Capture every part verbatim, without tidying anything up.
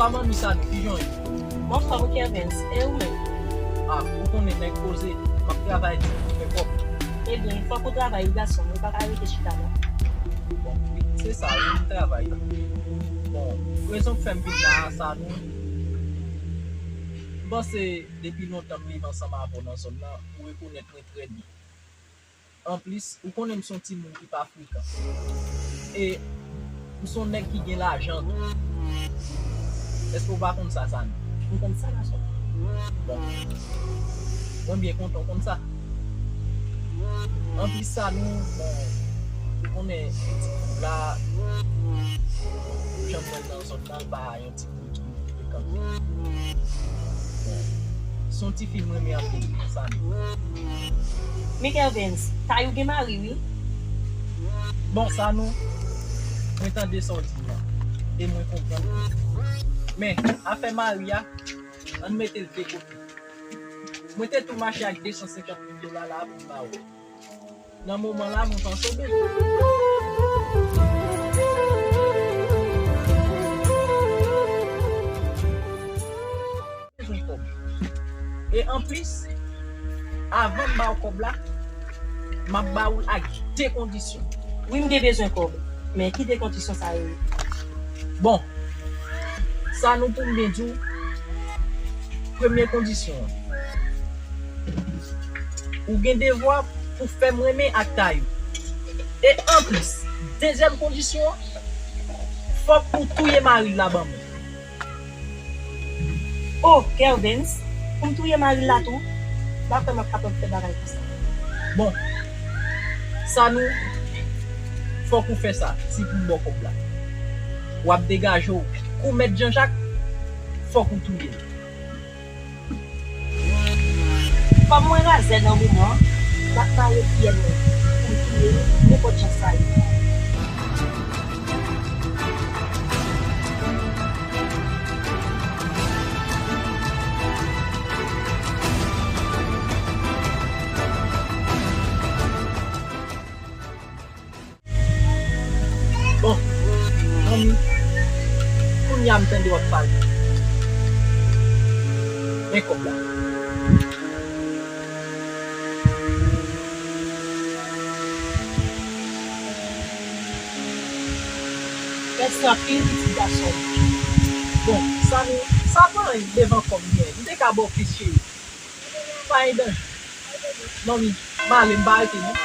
Kòman nou sa nou, ki jan w ye? Mwen anfòm wi Kervens, e ou menm? A, ou konnen nèg poze, m ap travay di pou fè kòb. Ebyen, fòk ou travay wi gason m, ou pa ka rete chita non. Bon, wi, se sa wi, m travay. Bon, rezon k fè m vin la a, sa nou, m panse depi lontan m viv ansanm avè w nan zòn nan, ou rekonèt mwen trè byen. Anplis, ou konnen m se yon timoun ki pa frekan. E m se yon nèg ki gen lajan tou. Èske w pa konn sa, sa nou? M konn sa, gason. Bon. Mwen byen kontan w konn sa. Anplis sa nou, bon, ou konnen pitit la, ou janm wè l nan zòn nan, l pa yon ti Se yon ti fi m renmen anpil, sa nou. Men Kervens, Tayou gen mari wi. Bon, sa nou, mwen tande sa w di m nan, e mwen konprann. Men, afè mari a, ann mete l de kote. Mwen te tou mache ak de san senkant mil dola la pou m ba ou. Nan moman la, mwen panse w bezwen. Bezwen kòb. E anplis, avan m ba w kòb la, m ap ba w l ak de kondisyon. Wi, m te bezwen kòb. Men ki de kondisyon sa yo ye? Bon, sa nou pou m byen di w, premye kondisyon an. Ou gen devwa pou fè m renmen ak Tayou. E anplis, dezyèm kondisyon an, fòk ou touye mari l la ban mwen. O, Kervens, pou m touye mari l la tou? M pa kwè m ap kapab fè bagay konsa. Bon, sa nou, fòk ou fè sa, si pou m ba w kòb la. W ap degaje w kou mèt Janjak, fòk ou touye l. Kòm mwen razè nan moman an, m ap mare pyè m pou m touye l nenpòt jan sa ye. Bon, zanmi, kounye a m tande w ap pale. Men kòb la. Mèsi anpil, pitit gason m. Bon, sa nou, sa pa anyen devan kòb li an. M te ka ba w plis, cheri. Pa gen danje. Zanmi, m ale, m pa rete non.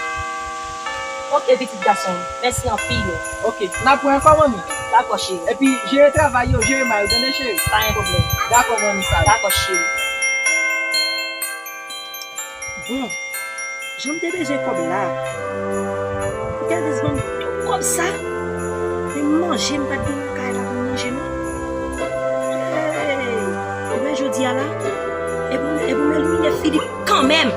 Oke, pitit gason m. Mèsi anpil. Oke, n ap wè ankò, manmi. Dakò, cheri. Epi, jere travay yo, jere may yo, tande, cheri? Pa gen pwoblèm. Dakò, manmi, sa. Dakò, cheri. Bon, jan m te bezwen kòb la. Pou Kervens ban m tout kòb sa. Men manje, m pa t gen nan kay la pou m manje non. Hey, ou wè jodi a la? E pou, e pou m elimine Filip kanmenm.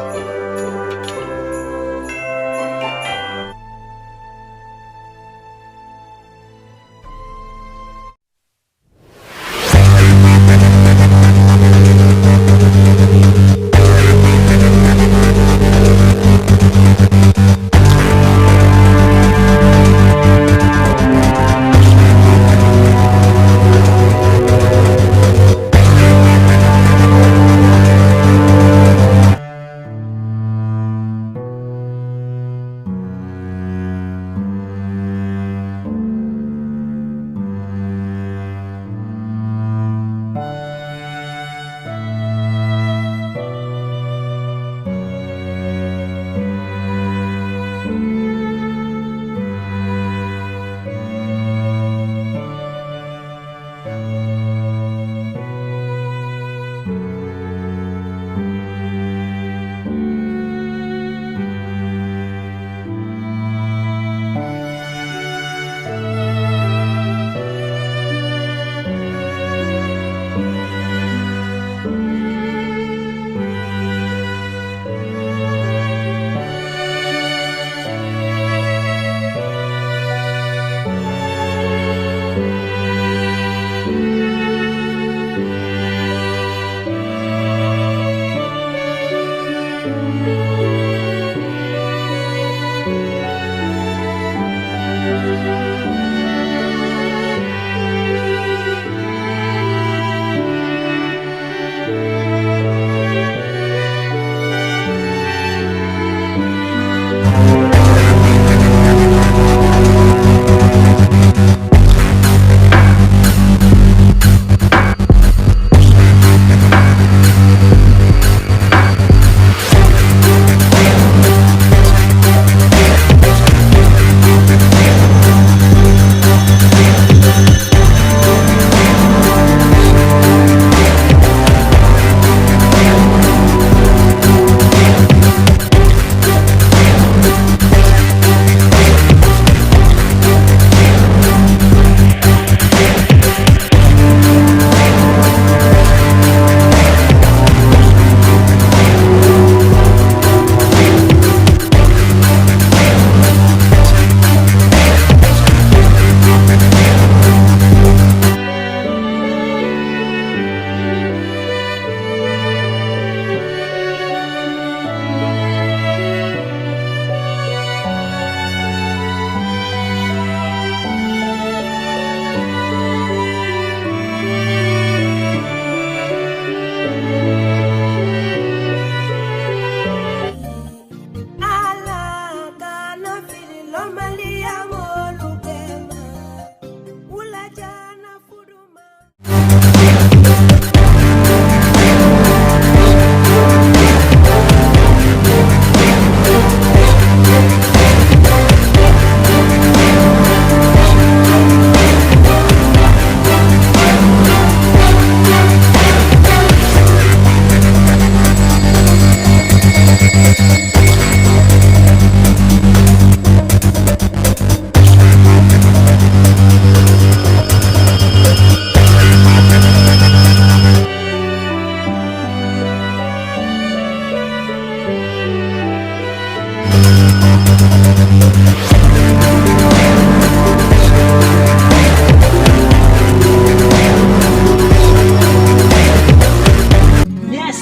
Yes!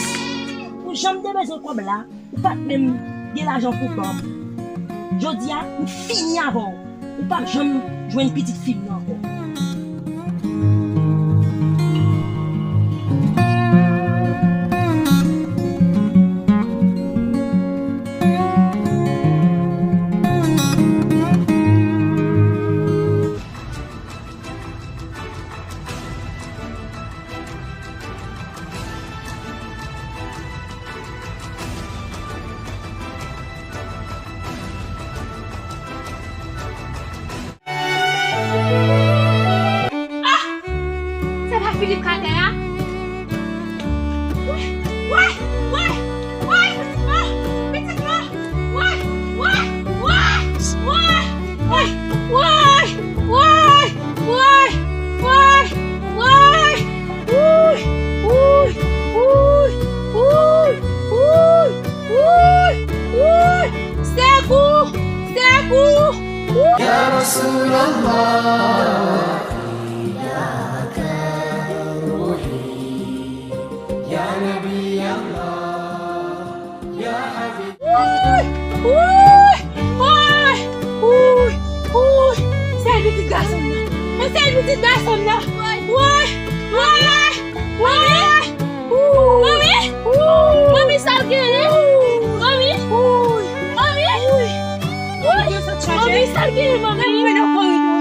Pou jan m te bezwen kòb la, ou pa t menm gen lajan pou ban m. Jodi a, m fini avè w. Ou p ap janm jwenn pitit fi m nan ankò. Ah! Se pa Filip k atè a? Woy, woy, woy, woy, pitit mwen, pitit mwen. Woy, woy, woy, woy, woy, woy, woy, woy, woy, woy. Woy, woy, woy, woy, woy, woy, woy. Sekou, sekou. Woy. Ya Rasulallah, fidaka ruhi. Ya Nabi Allah, ya Habib. Woy! Woy! Woy! Woy! Woy! Sèl pitit gason m nan. Mwen sèl pitit gason m nan. Woy! Woy! Woy! Manmi! Manmi, sa l genyen? Manmi! Manmi! Manmi, sa l genyen, manmi? Mwen nan koridò.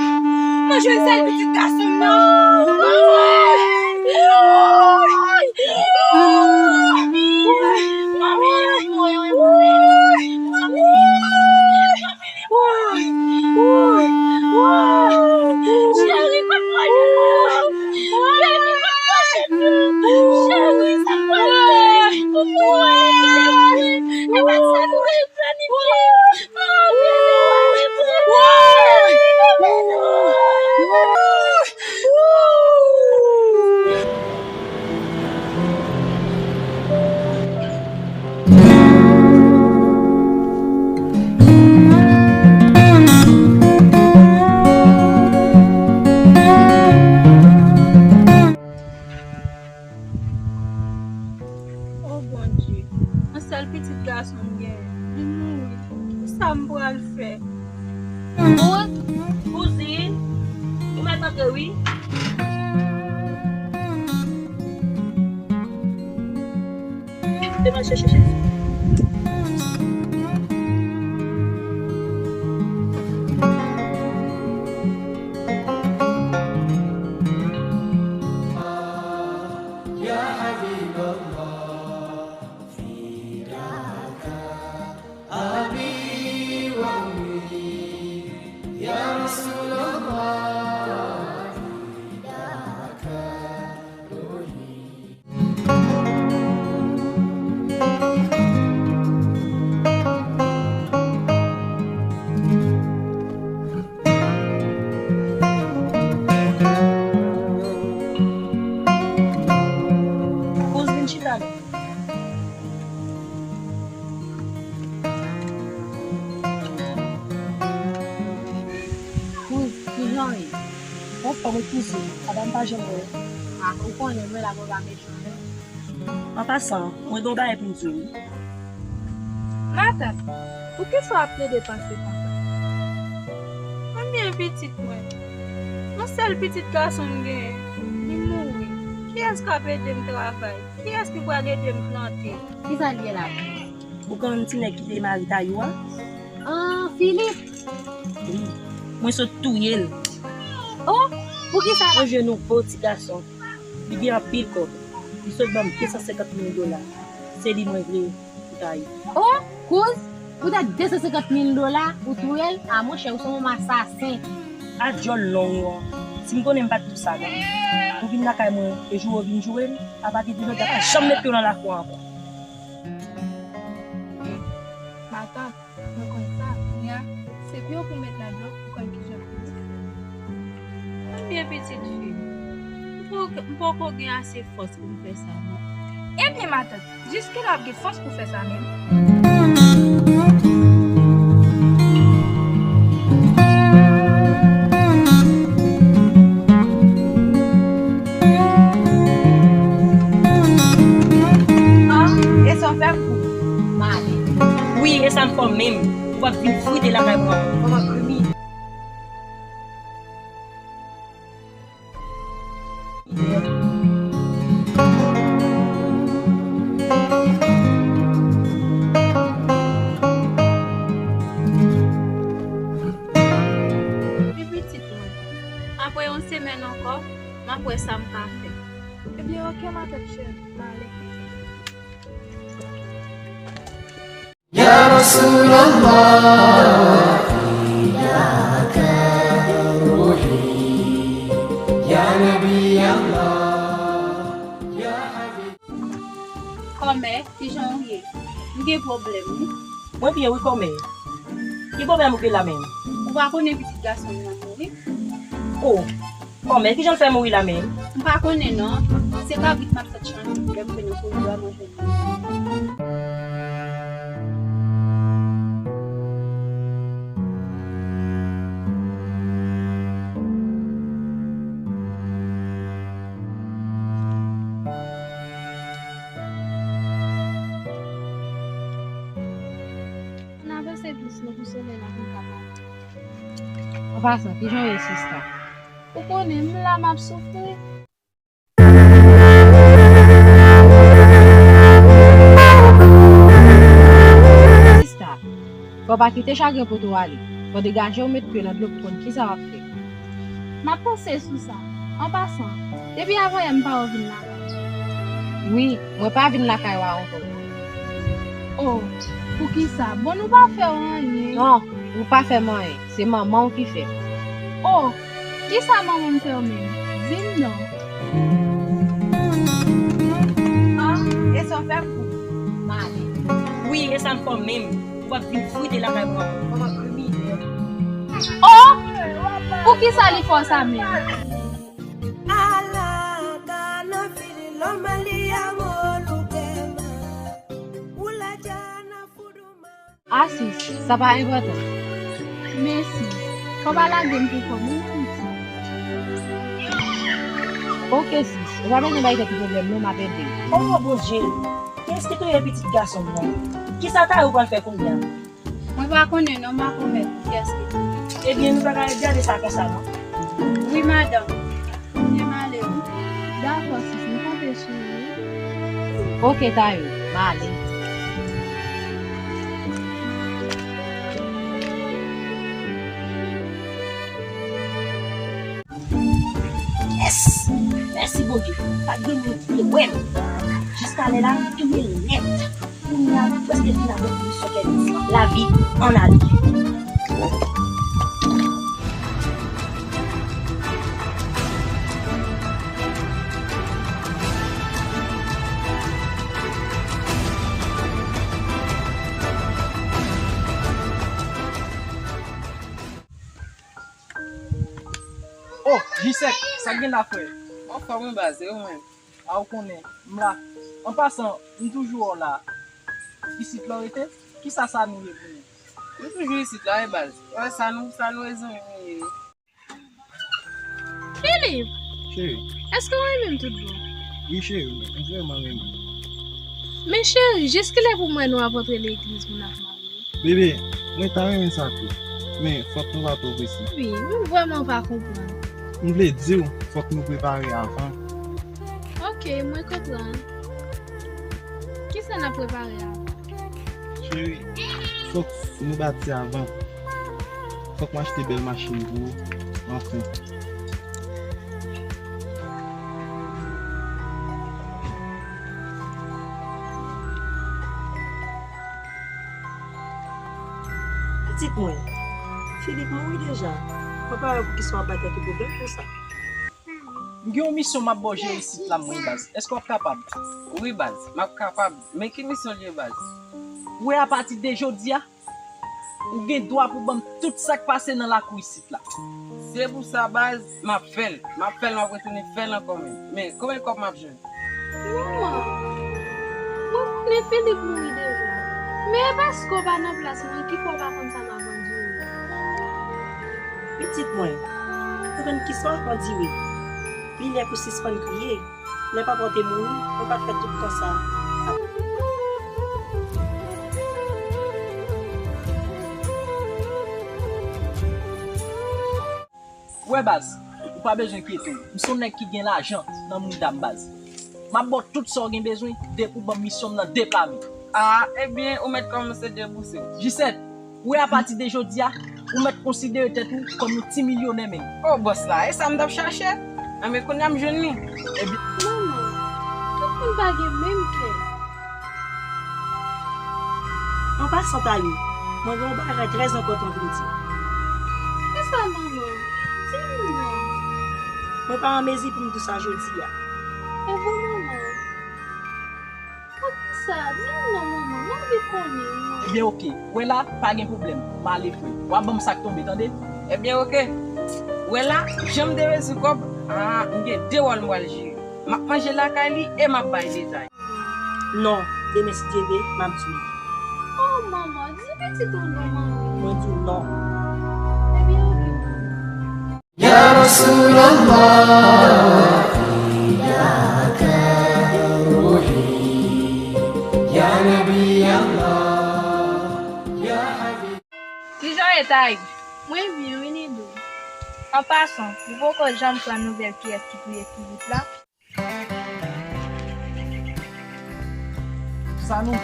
Mwen jwenn sèl pitit gason m nan. Cheri, pa pran m. Baby, pa pran m. Cheri, sa pral fè. E pa sa nou te planifye. O Bondye, yon sèl pitit gason m genyen, li mouri. Kisa m pral fè? Kouz, kouzin, ou mèt antre wi. Demen chèche chèche. Ya Habiballah, fidaka abi wa ummi, ya Rasulallah, fidaka ruhi. Kouz, vin chita non. Kouz, kijan w ye? Anfòm wi kouzin, sa pa m pa janm wè. A, ou konnen mwen la mwen pa mechan. An pasan, mwen gen yon bagay pou m di w wi. Matant, poukisa w ap plede panse konsa? Mwen byen pitit mwen. Yon sèl pitit gason m genyen, li mouri. Kiyès k ap ede m travay? Kiyès ki pral ede m plante? Kisa l ye la? Ou konn ti nèg ki te mari Tayou a? An, Filip? Wi. Mwen sot touye l. Oh, poukisa la? Mwen jwenn yon bo ti gason. Li gen anpil kòb. Li sot ban m de san senkant mil dola. Se li mwen vle pou Tayou. Oh, kouz, poutèt de san senkant mil dola, ou touye l? A, monchè, ou se yon asasen. A dyòl long ou an. Si m konnen m pa t tou sa non. Ou vin lakay mwen, e joure w vin joure m, apati de jodi a, pa janm met pye w nan lakou an ankò. Pitit fi m, m poko, m poko gen ase fòs pou m fè sa, non. Ebyen, matant, jiskilè w ap gen fòs pou fè sa menm? Ah, e sa w fè m pou m ale. Wi, e sa m fè w menm. Ou p ap vin frite lakay mwen ankò. Kòman kriminèl. Wi, pitit mwen. Apre yon semèn ankò, m ap wè sa m ka fè. Ebyen, oke, matant cheri, m ale. Ya Rasulallah, fidaka ruhi, ya Nabi Allah, ya Habib. Kòmè, kijan w ye? M gen pwoblèm, wi. Mwen byen, wi, kòmè. Ki pwoblèm ou gen la menm? Ou pa konnen pitit gason m nan mouri? O, kòmè, kijan l fè mouri la menm? M pa konnen non. Se kabrit m ap sot chanje lè m rive nan koridò a, mwen jwenn li. Ann avanse dous non pou solèy la vin ka pale. An pasan, kijan w ye, sista? Ou konnen, m la, m ap soufri. Sista, fò w pa kite chagren pote w ale. Fò w degaje w, met pye nan dlo pou konn kisa w ap fè. M ap panse sou sa. An pasan, depi avanyè m pa wè w vin lakay. Wi, mwen pa vin lakay w ankò. O, poukisa? Bon, nou pa fè w anyen. Non, ou pa fè m anyen. Se manman w ki fè. O, kisa manman m fè w menm? Di m non. Ah, e sa w fè m pou m ale. Wi, e sa m fè w menm. Ou p ap vin frite lakay mwen ankò. Kòman kriminèl. O, poukisa li fè w sa menm? Ala kana fili lomali ya molu kema. Ula jana fuduma. Asis, sa pa enpòtan. Men sis, fò w pa lage m pou kò m, wi, pitit. Oke, sis, ou pa bezwen bay tèt ou pwoblèm, non, m ap ede w. O, Bondye! Kiyès ki touye pitit gason m nan? Kisa Tayou pral fè kounye a? Mwen pa konnen, non, m pa konn mèt kiyès ki touye. Ebyen, nou pa ka ret gade sa konsa, non. Wi, madanm. Ebyen, m ale, wi. Dakò, sis, m konte sou ou, wi. Oke, Tayou, m ale. Yes! Mèsi, Bondye. Pa t gen moun ki te wè m. Jiska lè la, m touye nèt. Kounye a, m prèske fin avèk misyon kèmis lan. Lavi ann ale. Oh, Jisèk, sa k gen la, frè? Anfòm, wi, baz, e ou menm? A, ou konnen, m la. An pasan, m toujou wè w la. Isit la w rete? Kisa Sanou ye pou nou? Nou toujou isit la, wi, baz. Wè, Sanou, Sanou e zanmi m ye. Filip! Cheri. Èske w renmen m tout bon? Wi, cheri, m vrèman renmen w. Men cheri, jiskilè pou m wè nou ap antre legliz pou n ap marye? Bebe, mwen ta renmen sa tou, men fòk nou pa twò prese. Wi, m vrèman pa konprann. M vle di w, fòk nou prepare avan. Oke, mwen konprann. Kisa n ap prepare avan? Cheri, fòk nou bati avan. Fòk m achte bèl machin pou ou, anfen. Pitit mwen, Filip mouri deja. Mwen pa wè poukisa w ap bay tèt ou pwoblèm konsa. M gen yon misyon m ap ba w jere isit la, mwen, baz. Èske w ap kapab? Wi, baz, m ap kapab. Men ki misyon l ye, baz? Ou wè, apati de jodi a, ou gen dwa pou ban m tout sa k pase nan lakou isit la. Se pou sa, baz, m ap fè l. M ap fè l, m ap retounen fè l ankò menm. Men, konbyen kòb m ap jwenn? Manman, mwen konnen Filip mouri deja. Men e paske w pa nan plas mwen ki fè w pa konn sa m ap andire. Pitit mwen, ou konn kisa w ap andire. Li lè pou sispann kriye. Lè papa w te mouri, mwen pa t fè tout tan sa a. Ou wè baz, ou pa bezwen enkyete w. M se yon nèg ki gen lajan nan mouda m baz. M ap ba w tout sa w gen bezwen depi w ban m misyon m nan deplame. A, ebyen, ou mèt kòmanse debouse w. Jisèt, ou wè apati de jodi a, ou mèt konsidere tèt ou kòm yon ti milyonè menm. O, bòs la, e sa m t ap chache. Anben, kounye a m jwenn li. Ebyen, manman, tout moun pa gen menm kè. An pasan, Tali, mwen gen yon bagay trè enpòtan pou m di w. Kisa, manman? Di m non. Mwen pa an mezi pou m di w sa jodi a. E vre, manman? Poukisa? Di m non, manman. M anvi konnen, manman. Ebyen, oke. Wè la, pa gen pwoblèm. M ale, frè. W a ban m sa k tonbe, tande? Ebyen, oke. Wè la, jan m te resi kòb, a, m gen de wòl m pral jire. M ap manje lakay li e m ap bay detay. Non, demen si Dye vle, m ap di w. O, manman, di pitit ou non, manman. Mwen di w non. Ebyen, oke, manman. Ya Rasulallah, fidaka ruhi, ya Nabi Allah, ya Habib. Kijan w ye, Taib? Mwen byen wi, Nido. An pasan, ou poko janm pran nouvèl kiyès ki touye Filip la? Sanou,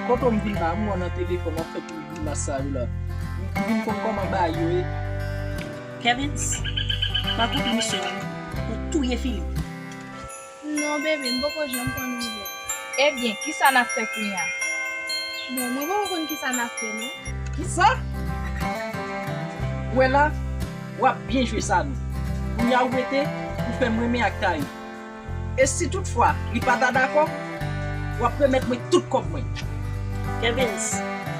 kote w m vin la, m wè w nan telefòn w ap fè tout grimas sa yo la. M vin konn kòman bagay yo ye. Kevins, pa koute misye non, ou touye Filip. Non, bebe, m poko janm pran nouvèl. Ebyen, kisa n ap fè kounye a? Bon, mwen poko konn kisa n ap fè, non. Kisa? Ou wè la, w ap byen jwe Sanou. Kounye a ou rete pou fè m renmen ak Taib. E si toutfwa li pa ta dakò, w ap remèt mwen tout kòb mwen. Kevins,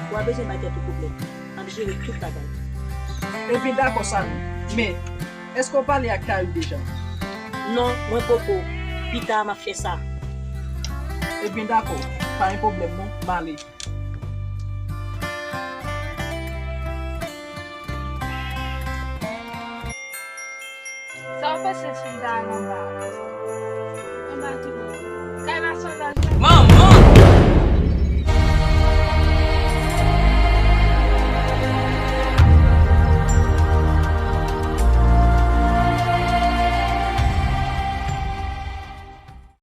ou pa bezwen bay tèt ou pwoblèm. M ap jere tout bagay. Ebyen dakò Sanou, men èske w pale ak Taib deja? Non, mwen poko. Pita m ap fè sa. Ebyen dakò, pa gen pwoblèm non, m ale. Sa w panse si m ta al anba a? Anba ki bò? Kay mason nan